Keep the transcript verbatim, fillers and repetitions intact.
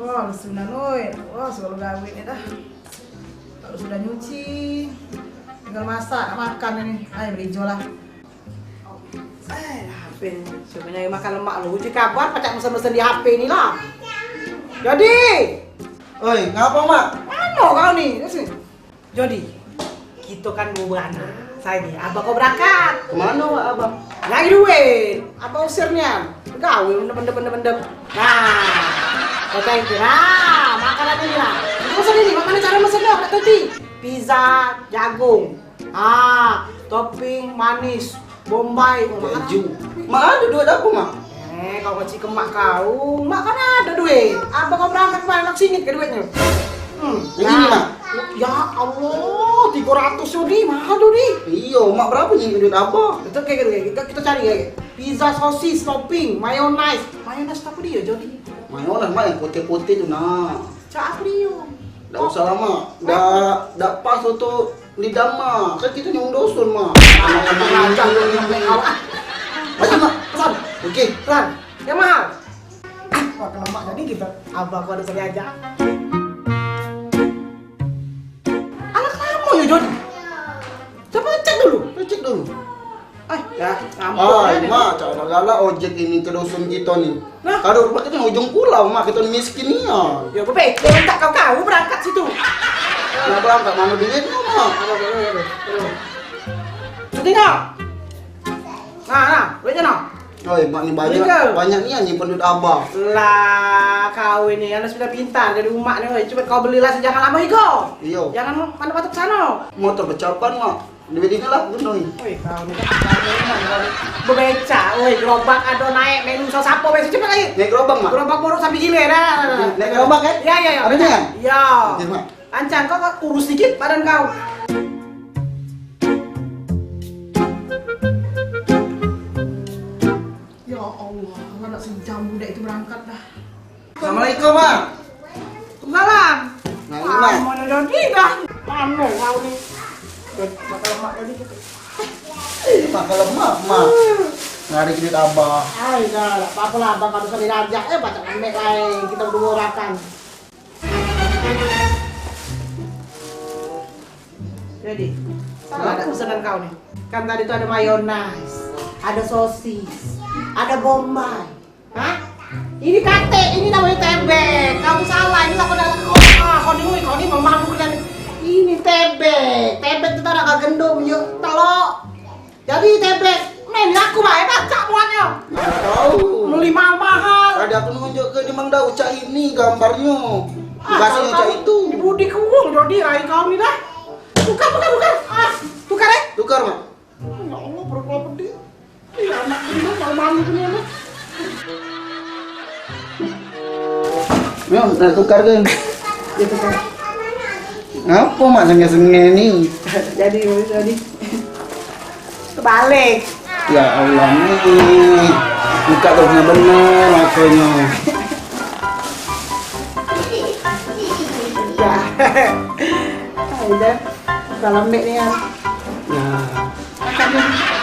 Wah, lesu nian, oi. Wah, segalo gawe ni dah. Kalu sudah nyuci, tinggal masak, nak makan ni. Ayo, beli jo lah. Eh, H P ni. Siapo nyari makan lemak lu? Uji kabar pacak mesen-mesen di H P ni lah. Jadi. Oi, ngapo, Mak? Mano kau ni? Sini. Jadi, kito kan duo beranak. Sayo ni, abah kau berangkat. Kemano, Abah? Nyari duit. Abah usir nian. Gawe mendem, mendem, mendem, mendem. Nah, kau cari tu. Nah, makanan ini lah. Kau mesen ini, makanan cara mesen dah, nak tau ti. Pizza, jagung. Ah, topping manis. Bombay, oh, makanan. Keju. Mak, ado duit apo, Mak? Eh, kau kecik ke mak kau. Mak kan ado duit. Apo kau berangkat kemano, nak singit ke duitnyo? Hmm. Yang ini, Mak? Ya Allah, tigo ratus yo, Di. Mahal tu, Di. Iyo, Mak, berapo nyingit duit apo? Betul, kayak gitu, kayak gitu. Kita cari, kayak gitu. Pizza, sosis, topping, mayonnaise. Mayonnaise apo dio, Jody? Mayonnaise, Mak, yang putih-putih tu, nah. Cak apo dio? Dak usah lah, Mak. Dak, dak pas untuk lidah, Mak. Kan kito nyong dusun, Mak. Anak-anak. Ayo, Mak, pesan. Oke. Pesan. Yang mahal. Wah, kelemak jadi gitu. Abah gua ada sengaja. Anak lamo yo, Jody. Coba cek dulu. Cek dulu. Ai, ya, ampun. Ai, Mak, cak galak ojek ini ke dusun kito ni. Nah. Kado rumah kito ni ujung pulau, Mak, kito ni miskin nian. Ya, bebe, minta kau, kau berangkat situ. Nak berangkat mano duitnyo, Mak? Aduh, aduh, aduh, aduh. Sudah, nah. Nah, nah, duitnyo, nah. Oi, Mak ni banyak, banyak nian nyimpen duit Abah. Lah, kau ini anak sudah pintar jadi umak ni, oi. Coba kau belilah sejangan lamo iko. Iyo. Jangan mano patut sano. Motor kecapan, Mak. Duit ini lah gunoi. Oi, kau ni kan bebeca, oi, gerobak ado naik, menu sapo, wes cepet lagi. Naik gerobak, Mak? Gerobak borok sampai gile dah. Naik gerobak, eh? Ya, ya, ya. Ado nian? Ya. Oke, Mak. Lancang, kau urus dikit badan kau. Ya Allah, anak sejam budak itu berangkat dah. Assalamualaikum, Mak. Waalaikumsalam. Nah, ini, Mak. Mano jadi dah? Mano kau ni? Makan lemak tadi gitu. Makan lemak, Mak. Nyari duit Abah. Ai, dah, dak apo-apo lah, Abah kau dosan dirajak, eh, pacak ambek lain. Kito beduo makan. Jadi, samo ado pesanan kau ni? Kan tadi tu ado mayonnaise, ado sosis, ado bombay. Hah? Ini kate, ini namonyo tebek. Kau tu salah, ini lah kau dak, ah, kau ni, kau ni memang bukan. Ini tebek. Tebek tu ado gandum, yo, telok. Jadi tebek, main aku bae, pacak muatnyo. Dak tau. Beli mahal-mahal. Tadi aku nunjuk ke di Mang Daud, cak ini gambarnyo. Ah, tugasnyo cak itu. Di budi kuwung, jadi rai kau ni dah. Tukar, tukar, tukar. Ah, tukar, eh? Tukar, Mak. Ya Allah, perut kau pedih. Iya, anak ini malu-malu ni, anak. Yo, nak tukar ke? Ya, tukar. Ngapo, Mak, senge-senge ni? Jadi, jadi. Kebalik. Ya Allah, ni. Buka tu benar-benar makonyo. Ya. Ayo, dah. Buka lembek ni, ya. Ya. Makan dulu.